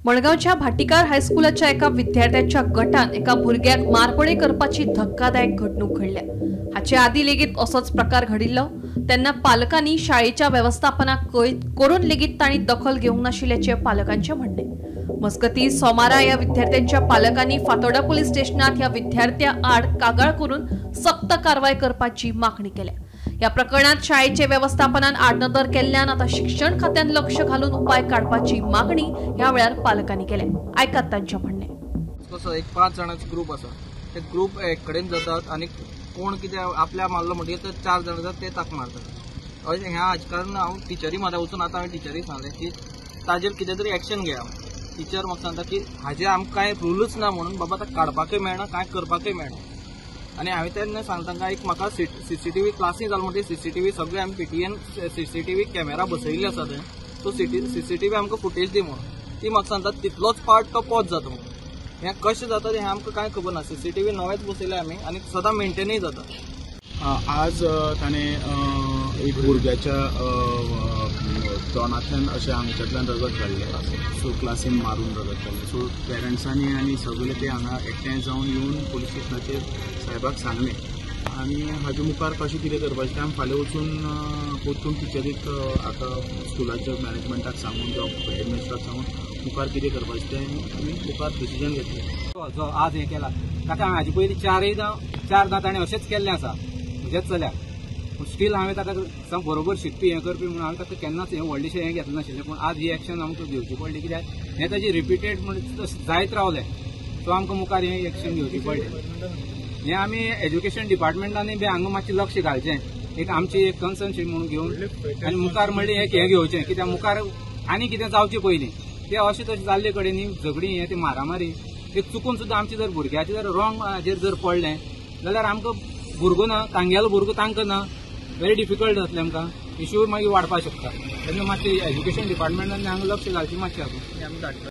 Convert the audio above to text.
मडगांवच्या भाटीकार हायस्कुलाच्या एका विद्यार्थ्याच्या गटान एका भुरग्याक मारपणे करपाची धक्कादायक घडणूक घडल्या। हाचे आदी लेगीत असोच प्रकार घडिल्लो तेन्ना पालकांनी शाळेच्या वेवस्थापनाक कळीत करून लेगीत तांणी दखल घेवंक नाशिल्ल्याचें पालकांचें म्हणणें। मजगतीं सोमारा ह्या विद्यार्थ्यांच्या पालकांनी फातोर्डा पुलीस स्टेशनात ह्या विद्यार्थ्या आड कागाळ करून सक्त कारवाय करपाची मागणी केल्या। ह्या प्रकरणात शाळेचे वेवस्थापनान आडनदर केल्ल्यान आता शिक्षण खात्यान लक्ष घालून उपाय काडपाची मागणी ह्या वेळार पालकांनी केल्या। आयकात तांचें म्हणणें। कसो एक 5 जाणांचो ग्रुप आसा, ते ग्रुप एक कडेन जातात आनी कोण कितें आपल्या मारलो म्हणटकीर ते 4 जाण जातात ते ताका मारतात। अशें ह्या हाजे कारण हांव टिचरी म्हाका वचून आतां हांवें टिचरीक सांगलें की ताजेर कितें तरी एक्शन घेया। टिचर म्हाका सांगता की हाजे आमकां कांय रुलूच ना म्हणून बाबा आतां काडपाकय मेळना, कांय करपाकय मेळना। आनी हांवें तेन्ना सांगता तांकां एक म्हाका सीसीटीव्ही क्लासी जाल म्हणटकीर सीसीटीव्ही सगळे आमी पीटीएन सीसीटीव्ही कॅमेरा बसयल्ले आसा थंय, सो सीसीटीव्ही आमकां फुटेज दी म्हणून। ती म्हाका सांगता तितलोच पार्ट तो पॉज जाता म्हणून। हें कशें जाता तें आमकां कांय खबर ना। सीसीटीव्ही नवेच बसयले आमी आनी सदां मेंटेनूय जाता। आज ताणें एक भुरग्याच्या तोंडांतल्यान अशें हांगच्यातल्यान रगत काडलें, सो क्लासीन मारून रगत काडलें। सो पेरंट्सांनी आनी सगळे ते हांगा एकठांय जावन येवन पुलीस स्टेशनाचेर साहेबाक सांगलें आनी हाजे मुखार कशें कितें करपाचें तें आमी फाल्यां वचून परतून टिचरीक आतां स्कुलाच्या मॅनेजमेंटाक सांगून जावं हेडमास्टराक सांगून मुखार कितें करपाचें तें आमी मुखार डिसिजन घेतलें। जो आज हें केला ताका हाजे पयलीं चारदां ताणें अशेंच केल्लें आसा म्हज्याच चल्याक, पूण स्टील हांवें ताका बरोबर शिकपी हें करपी म्हणून हांवें ताका केन्नाच हें व्हडलेशें हें घेतलें नाशिल्लें। पूण आज ही एक्शन आमकां घेवची पडली कित्याक हें ताजी रिपीटेड म्हण जायत रावलें, सो आमकां मुखार हें एक्शन घेवची पडलें। हें आमी एज्युकेशन डिपार्टमेंटानूय बी हांगा मातशें लक्ष घालचें, एक आमची एक कन्सर्न म्हणून घेवन आनी मुखार म्हणल्यार एक हें घेवचें कित्याक मुखार आनी कितें जावचें पयलीं तें अशें तशें जाल्ले कडेन न्ही झगडीं हें तें मारामारी एक चुकून सुद्दां आमचें जर भुरग्याचें जर रॉंग हाजेर जर पडलें जाल्यार आमकां भुरगो ना, तांगेलो भुरगो तांकां ना, वेरी डिफिकल्ट जातलें आमकां, इश्यू मागीर वाडपाक शकता। तेन्ना मातशें एज्युकेशन डिपार्टमेंटान हांगा लक्ष घालचें मातशें आतां।